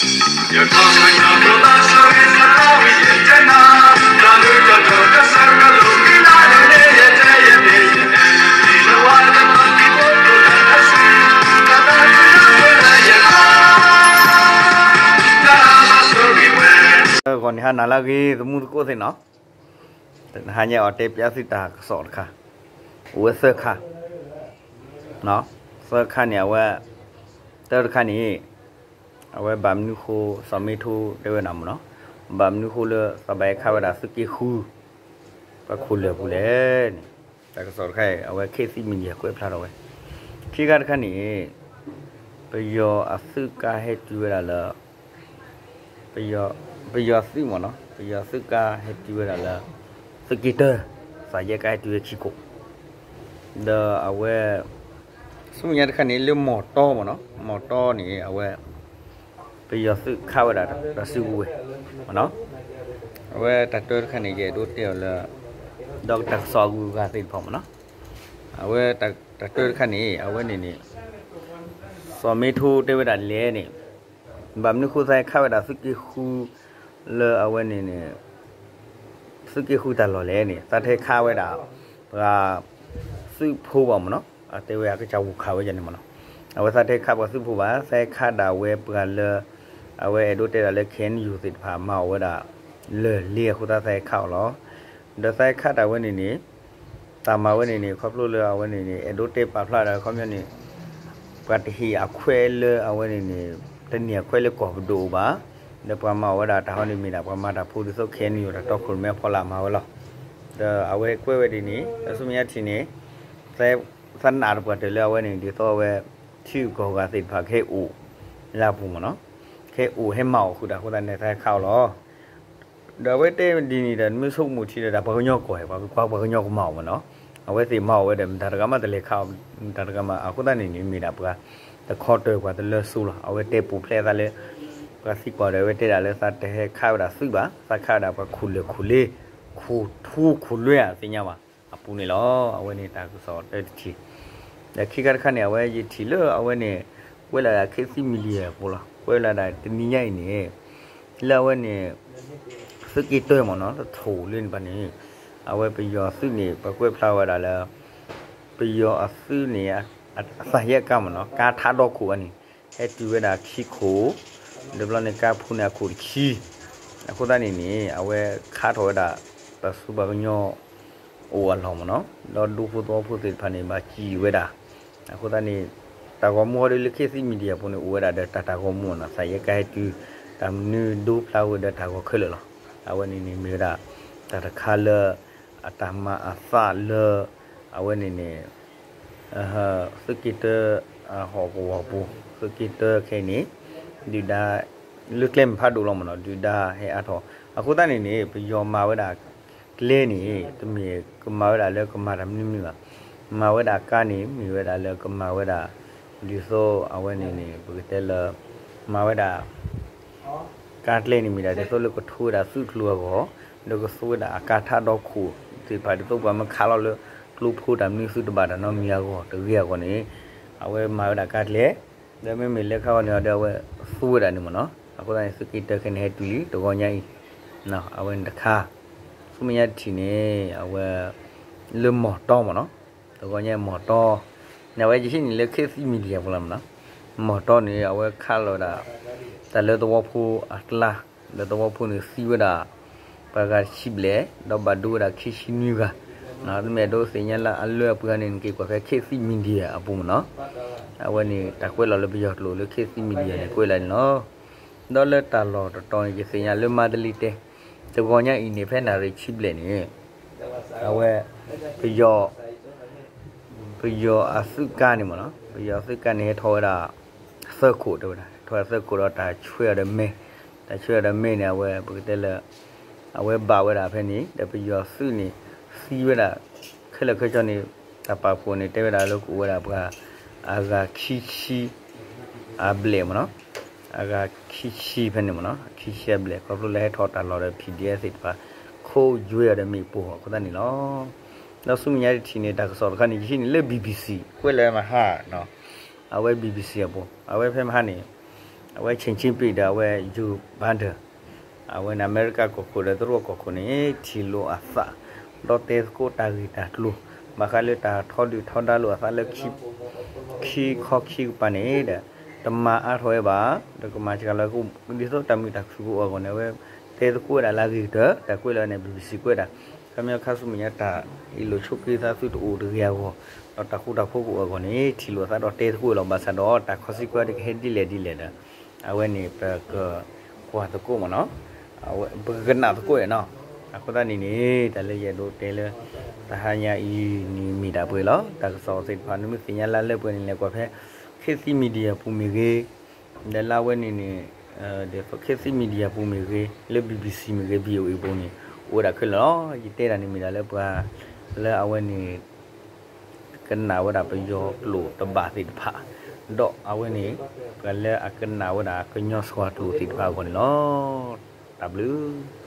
ဂီၤန့ၣ်ဟါနၤလၢအဂ့ၤ သမူသကိးသ့ၣ်နီၤ, တဟါညါအီၤတဲပျးသုတၢ်ကစီၣ်တခါ, အိၣ်ဝဲသၢခါ, သၢခါန့ၣ် အဝဲ တၢတခါန့ၣ် အဝဲဘၣ်မနုၤဃိ စီၤမ့ထိတဲဝဲဒၣ်မ့ၢ်နီၤ, ဘၣ်မနုၤဃိလၢသးဘၣ်ဟဲခးဝဲဒၣ်သုးက့ဃု ပှၤခိၣ်လၢၢ်ပူၤလဲၣ်န့ၣ်, တၢ်ကစီၣ်တခါအံၤ အဝဲ ခေတ်သစ်မီဒီယာ ကွဲးဖျါထီၣ်ဝဲ, ခံခါတခါန့ၣ် ပယီၤအသုးကါဟဲတုၤဝဲဒၣ်လၢ ပယီၤသုးမ့ၢ်နီၤ, ပယီၤသုးကါဟဲတုၤဝဲဒၣ်လၢ သုးက့တၢ သးယဲၢ်ကါဟဲတုၤဝဲခံခိၣ်, ဒီးအဝဲ ဆူမဲာ်ညါတခါန့ၣ် လၢမီၢ်တီမ့ၢ်နီၤ, မီၢ်တီန့ၣ် အဝဲ ပယီၤသုးခးဝဲဒၣ်တၢ်စုကဝဲၤမ့ၢ်နီၤ, အဝဲတၢ်တၢတခါန့ၣ် ယအဲၣ်ဒိးတဲအီၤလၢ ဒီးတၢ်ကစီၣ်အဂုၤအဂၤသ့ၣ်တဖၣ်မ့ၢ်နီၤ, အဝဲတၢ်တၢတခါန့ၣ် အဝဲန့ၣ်န့ၣ် စီၤမ့ထိတဲဝဲဒၣ်လဲၣ်န့ၣ် ဘၣ်မနုၤဃိသးဟဲခးဝဲဒၣ်သုးက့ဃု လၢအဝဲန့ၣ်န့ၣ် သုးက့ဃုတၢ်လီၢ်လဲၣ်န့ၣ် သးတဟဲခးဝဲဒၣ် ပှၤသုးဖိဘၣ်မ့ၢ်နီၤ, အတဲဝဲအကစၢ်ဝူၤခးဝဲဒၣ်န့ၣ်မ့ၢ်နီၤ, အဝဲသးတဟဲခးပှၤသုးဖိဘၣ်, သးဟဲခးဒၣ်ဝဲပှၤလၢ အဝဲအဲၣ်ဒိးတဲဒၣ်လၢ ခ့ၣ်အဲၣ်ယူၣ်သ့ၣ်တဖၣ်မၤအီၣ်ဝဲဒၣ် လၢၢ်လ့အဃိသးသးဟဲခးအီၤလီၤ, ဒီးသးဟဲခးဒၣ်ဝဲန့ၣ်န့ၣ် တၢ်မၤဝဲန့ၣ်န့ၣ် ခီဖျိလၢအဝဲန့ၣ်န့ၣ် အဲၣ်ဒိးတဲပာ်ဖျါဒၣ်ခီပညီန့ၣ် ပှၤတဟ့ၣ်အခွဲးလၢအဝဲန့ၣ်န့ၣ် တန့ၢ်အခွဲးလၢကီၢ်ပဒိၣ်အိၣ်ဘၣ်, ဒီးပှၤမၤအီၣ်ဝဲဒၣ်တၢ်ဟီန့ၣ်မ့ၢ်ဒၣ် ပှၤမၤတၢ်ဖိဒ်သိး ခ့ၣ်အဲၣ်ယူၣ် တၢ်တီခိၣ်ရိၣ်မဲအဖီလာ်မၤဝဲလီၤ, ဒီးအဝဲကွဲးဝဲဒ်န့ၣ် ဒီးဆူမဲာ်ညါထံၣ်န့ၣ် သးနာ်တပှၢ်တၢၢ်လၢအဝဲန့ၣ် ဒ်သိးအဝဲ ထံဂုၤကီၢ်ဂၤသ့ၣ်တဖၣ်ကဟဲအိၣ်လၢအပူၤမ့ၢ်နီၤ, ကဟဲအိၣ်ဟဲမၤအီၣ်ဃုာ်တၢ်အဃိသတးန့ၣ် သးဟဲခးအီၤလီၤ. ဒီးအဝဲတဲဒ်န့ၣ်ဒီး နမ့ၢ်ဆိကမိၣ်ထံဒီး တၢ်ပှၤကညီကီၢ်အံၤ ပှၤကညီကမၤအီၣ်မ့ၢ်နီၤ, အဝဲသ့ၣ်မၤအီၣ်ဝဲဒီး မတၤတဂၤမးတလဲၤခးအီၤ, မတၤတဂၤမး အဃိသတးန့ၣ်န့ၣ် မ့ၢ်ဒၣ်ပှၤတခီတၢၢ်ပှၤတလၢစိလီၤ. အဝဲတဲပူၤဖျဲးသးလၢ ပှၤသံကွၢ်ဒီး အဝဲတဲဒၣ်လၢသးတဟဲခးဝဲဒၣ်သုးဘၣ်, သးခးဝဲဒၣ်ပှၤခိၣ်လၢၢ်ခိၣ်လ့ ခိၣ်ထူခိၣ်လွဲအသ့ၣ်ညါဘၣ် အပူၤန့ၣ်လီၤ. အဝဲန့ၣ်တၢ်ကစီၣ်တၢတထံၣ်, ဒီးခံခါတခါန့ၣ် အဝဲယထံၣ်လၢအဝဲန့ၣ် ကွဲးလီၤဒၣ် ခေတ်သစ်မီဒီယာ အပူၤလီၤ. ကွဲးလီၤဒၣ်တနံၤညါအံၤန့ၣ် လၢအဝဲန့ၣ် သုးက့တၢမ့ၢ်နီၤ တထိၣ်လၢန့ၣ်ဘၣ်န့ၣ် အဝဲပယီၤသုးန့ၣ် ပှၤကွဲးဖျါဝဲဒၣ်လၢ ပယီၤအသုးန့ၣ် အသးယဲၢ်ကါမ့ၢ်နီၤ ကါထးဒီခိၣ်ဘၣ်န့ၣ် ဟဲတုၤဝဲဒၣ်ခံခိၣ်, ဒီးဘျီန့ၣ် ကါဖိန့ၣ်အခိၣ်တဆံ, အဃိသတးန့ၣ်န့ၣ် အဝဲခးထီၣ်ဝဲဒၣ် ပှၤဆူပှၤကညီ အိၣ်အလီၢ်မ့ၢ်နီၤ, ဒီးဒူဖိသဝီဖိသ့ၣ်တဖၣ်န့ၣ် ဘၣ်စံၣ်ဝဲဒၣ်, အဃိသတးန့ၣ် တၢ်ဂီၤမူဟီဒ်လၢ ခေတ်သစ်မီဒီယာ အပူၤန့ၣ် အိၣ်ဝဲဒၣ်ဒီးတၢ်တၢ်ဂီၤမူနီၤ, သးယဲၢ်ကါဟဲတုၤ တၢ်မနုၤဒိဖျါဝဲဒီးတၢ်ဂီၤခဲလၢာ်လီၤ. အဝဲန့ၣ်န့ၣ်မ့ၢ်ဝဲဒၣ် တၢ်တခါလၢ အတၢ်မၤအသးလၢ အဝဲန့ၣ်န့ၣ် သုးက့တၢ အဟီၣ်ကဝီၤပူၤ သုးက့တၢခဲအံၤန့ၣ် ဒုၣ်ဒါ လၢကျဲမုၢ်ဖးဒိၣ်လီၤမ့ၢ်နီၤ ဒုၣ်ဒါဟဲအါထီၣ် အဃိသတးန့ၣ်န့ၣ် ပယီၤမၤဝဲဒၣ်ကျဲန့ၣ် တမ့ၢ်ကမၤဝဲဒၣ်လၢကမၤတၢ်မနုၤမနုၤဘၣ်, မၤဝဲဒၣ်ကါန့ၣ် မ့ၢ်ဝဲဒၣ်လၢကမၤဝဲဒၣ် ဒ်သိးအဝဲန့ၣ်န့ၣ် ပကတဲလၢ မၤဝဲဒၣ် ကါကျဲန့ၣ်မ့ၢ်ဒၣ်ဒ်သိးလၢကထိဝဲဒၣ်သုးကျိၤအဂီၢ်, ဒီးကသူဝဲဒၣ်အကါထးဒီခိၣ်သ့ၣ်တဖၣ် ဒ်သိးပှၤမ့ၢ်ခးလီၤလၢကျိဖိတၢ်မနုၤ သုးတဘၣ်တၢ်နီတမံၤအဂီၢ်တဂ့ၤအဂီၢ်န့ၣ် အဝဲမၤဝဲဒၣ်ကါကျဲ, ဒီးမ့မ့ၢ်လၢခါဂီၤန့ၣ်ဒီး အဝဲသူဝဲဒၣ်န့ၣ်မ့ၢ်နီၤ, အဃိသတးန့ၣ် သုးက့တၢခဲန့ၣ် ဟဲတုၤလံတဂီၤညါအံၤ, အဝဲန့ၣ်တခါ, ဆူမဲာ်ညါတထံၣ်န့ၣ် အဝဲ လၢမီၢ်တီမ့ၢ်နီၤ, တဂီၤညါမီၢ်တီ န့ၣ် အဝဲယဟံးန့ၢ်လၢ ခေတ်သစ်မီဒီယာ အပူၤလီၤမ့ၢ်နီၤ, မီၢ်တီန့ၣ် အဝဲခးလီၤဝဲဒၣ် တၢ်လၢသဝီဖိအကျါ, လၢသဝီဖိန့ၣ်သံဝဲဒၣ် ပှၤဂၤတဆံဘျဲၣ် ဒီးဘၣ်ဒိဝဲဒၣ်ခံဆံနွံဂၤ, နမ့ၢ်အဲၣ်ဒိးသ့ၣ်ညါလၢအလၢအပှဲၤန့ၣ် နက့ၤကွၢ်ဖဲ ခေတ်သစ်မီဒီယာ အပူၤမ့ၢ်နီၤ, အဝဲန့ၣ်တၢ်ကွဲးလီၤလၢပယီၤကျိာ်လၢ ခေတ်သစ်မီဒီယာ န့ၣ် ကွဲးလီၤန့ၣ်လီၤ. ဒီးလၢတၢ်လီၢ်တတီၤန့ၣ် ယသ့ၣ်ညါလၢမါတလ့တဲ တဂီၤညါအံၤန့ၣ် ဖဲနၣ်ရံၣ်ဆံဘျဲၣ်န့ၣ် အဝဲ ပယီၤ ပယီၤအသုးကါန့ၣ်မ့ၢ်နီၤ, ပယီၤအသုးကါန့ၣ် ဟဲထီၣ်ဝဲဒၣ် သၢခိၣ်တဲဝဲဒၣ်, ထီၣ်ဝဲဒၣ်သၢခိၣ်ဒီး တၢ်ဆွဲအီၤဒီးမဲ, တၢ်ဆွဲအီၤဒီးမဲန့ၣ် အဝဲပကတဲလၢ အဝဲဘၣ်ဝဲဒၣ်ဖဲန့ၣ် ဒီးပယီၤသုးန့ၣ် သံဝဲဒၣ် ခဲလၢာ်ခဲဆ့န့ၣ် တၢ်ပာ်ဖှိၣ်န့ၣ် တဲဝဲဒၣ်လၢကအိၣ်ဝဲဒၣ်ပှၤ အဂၤခံဆံ အဘျဲၣ်မ့ၢ်နီၤ, အဂၤခံဆံဖဲန့ၣ်မ့ၢ်နီၤ, ခံဆံအဘျဲၣ် ခီဖျိလၢဟဲထီၣ်တၢ်လီၢ်ဒီး PDF သ့ၣ်တဖၣ် ခိးယွဲအီၤဒီးမ့ၣ်ပိၢ်အဃိသတးန့ၣ်လီၤ. ဒီးဆူမဲာ်ညါတထံၣ်န့ၣ် တၢ်ကစီၣ်တခါန့ၣ် ယဟံးန့ၢ်လၢ BBC ကွဲးလၢမဟါ, အဝဲ BBC အပူၤ အဝဲဖဲမဟါန့ၣ် အဝဲ Xi Jinping ဒီးအဝဲ Joe Biden အဝဲန့ၣ် အမဲရကၤကီၢ်ခိၣ်ဒီးတရူးကီၢ်ခိၣ်န့ၣ် ထံၣ်လိာ်အသး ဒီးတဲသကိးတၢ်ဂ့ၢ်တၢ်ကျိၤ ဘၣ်ဃးလၢတၢ်ထီဒုၣ်ထီဒါလိာ်အသးလၢ ခံခီခံကပၤန့ၣ်ဒီး တမၤအါထီၣ်ဝဲဘၣ်, ဒီးကမၤစှၤလီၤ ဒ်သိးတၢ်မုာ်တၢ်ခုၣ်ကအိၣ်အဂီၢ်န့ၣ် အဝဲတဲသကိးဝဲဒၣ်လၢအဂ့ၤကတၢၢ် တၢ်ကွဲးလၢန့ၣ် BBC ကွဲးဒၣ် ခီပညီခါဆူမဲာ်ညါတၢ်အ့ၣ်လိာ်ဆိးက့သးသုတအိၣ်တဂ့ၤအဂီၢ် ဒီးတၢ်ဃူတၢ်ဖိးကအိၣ်အဂီၢ်န့ၣ် ထံၣ်လိာ်အသးဒီးတဲသကိးလီၤ ဘၣ်ဆၣ်ဒီး တၢ်ခီဆံကွဲဒၣ်ကဟဲဒ်လဲၣ်ဒ်လဲၣ်ဒီး အဝဲန့ၣ် ပကကွၢ်သကိးမ့ၢ်နီၤ, ပကကနၣ်သကိးနီၤ, အဃိသတးန့ၣ်န့ၣ် တၢ်လၢယအဲၣ်ဒိးတဲလၢ တဟါညါအံၤန့ၣ်မ့ၢ်ဒၣ်ပှဲၤလီၤ တၢ်ကစီၣ်သ့ၣ်တဖၣ် နမ့ၢ်သ့ၣ်ညါလၢလၢပှဲၤန့ၣ် လဲၤကွၢ်ဖဲ ခေတ်သစ် Media ပူၤမ့ၢ်ဂ့ၤ ဒီးလၢအဝဲန့ၣ်န့ၣ် ဒီး ခေတ်သစ် Media ပူၤမ့ၢ်ဂ့ၤ လၢ BBC မ့ၢ်ဂ့ၤ VOA ပူၤန့ၣ် အိၣ်ဝဲဒၣ်ခဲလၢာ်လီၤ. ယတဲဒၣ်န့ၣ်မ့ၢ်ဒၣ်လၢပှၤလၢအဝဲန့ၣ် ကနၣ်ဝဲဒၣ်ပယီၤကျိာ်တဘၣ်သ့ၣ်တဖၣ်, ဒီးအဝဲန့ၣ် ပှၤလၢအကနၣ်ဝဲဒၣ်ကညီစှၤကျိာ်သ့ၣ်တဖၣ်အဂီၢ်န့ၣ်လီၤ. တၢ်ဘျုး